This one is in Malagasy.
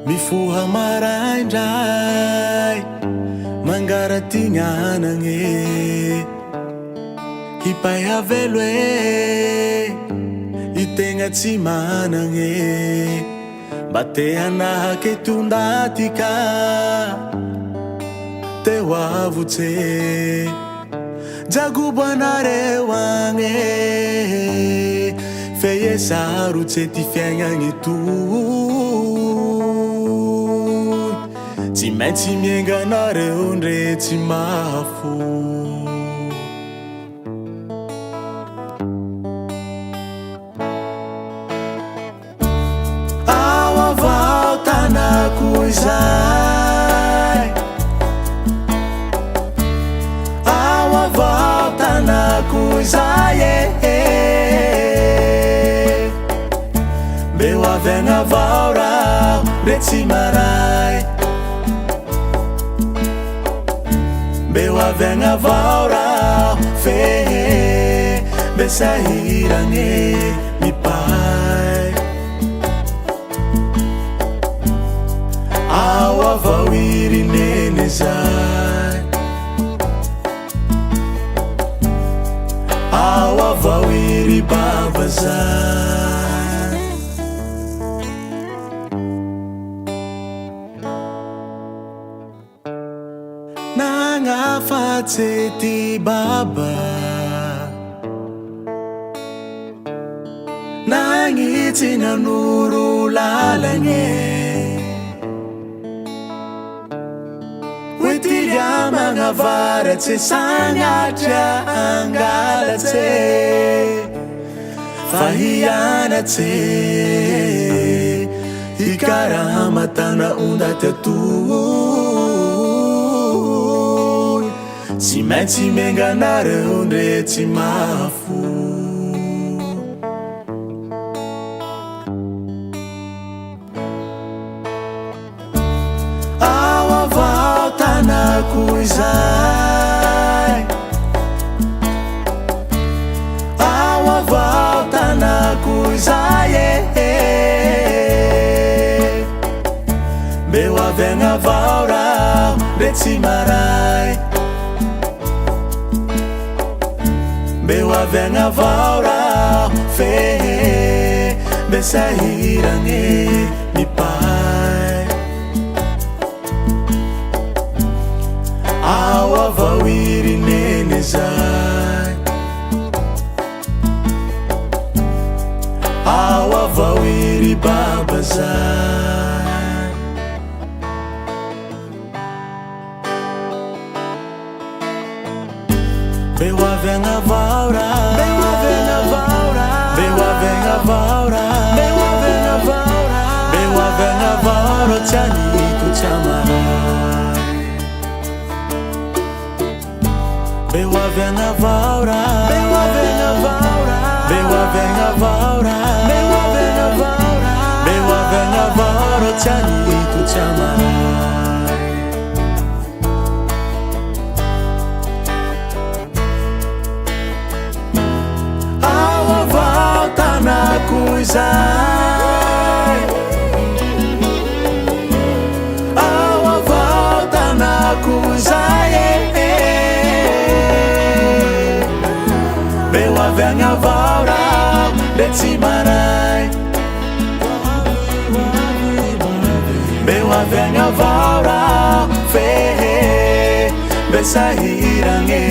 Mifoha maraindray mangaratignanagne hipay havelo e i tegna tsy managne mba te hanahake ty ondaty ka te ho avotse jagobo anareo agne feie sarotse ty fiaignagny toy tsy maintsy mienga anareo ndre tsy mahafo. Ao avao tanako izay, ao avao tanako izay e. Mbe ho avy agny avao raho ndre tsy maray, mbe ho avy agny avao raho fe mbe sahiragne mipay. Ao avao iry nene zay, ao avao iry baba zay. Nagnafatse ty baba, nagnitsy nanoro lalagne. Hoe ty lia magnavaratse sagnatria angalatse fa hianatse hikarama tana ondaty atoy. Tsy maintsy mienga anareo ndre tsy mahafo. Ao avao tanako izay, ao avao tanako izay e. Mbe ho avy agny avao raho ndre tsy maray, mbe ho avy agny avao raho fe mbe sahiragne mipay. Ao avao iry nene zay, ao avao iry baba zay. Mbe ho avy agny avao raho, mbe ho avy agny avao raho, mbe ho avy agny avao raho, mbe ho avy agny avao raho, mbe ho avy agny avao raho tsy anito tsy amaray. Mbe ho avy agny avao raho, mbe ho avy agny avao raho, mbe ho avy agny avao raho, mbe ho avy agny avao raho, mbe ho avy agny avao raho tsy anito tsy amaray. Ao avao tanako izay, ao avao tanako izay e. Mbe ho avy agny avao raho ndre tsy maray, mbe ho avy agny avao raho fe mbe sahiragne.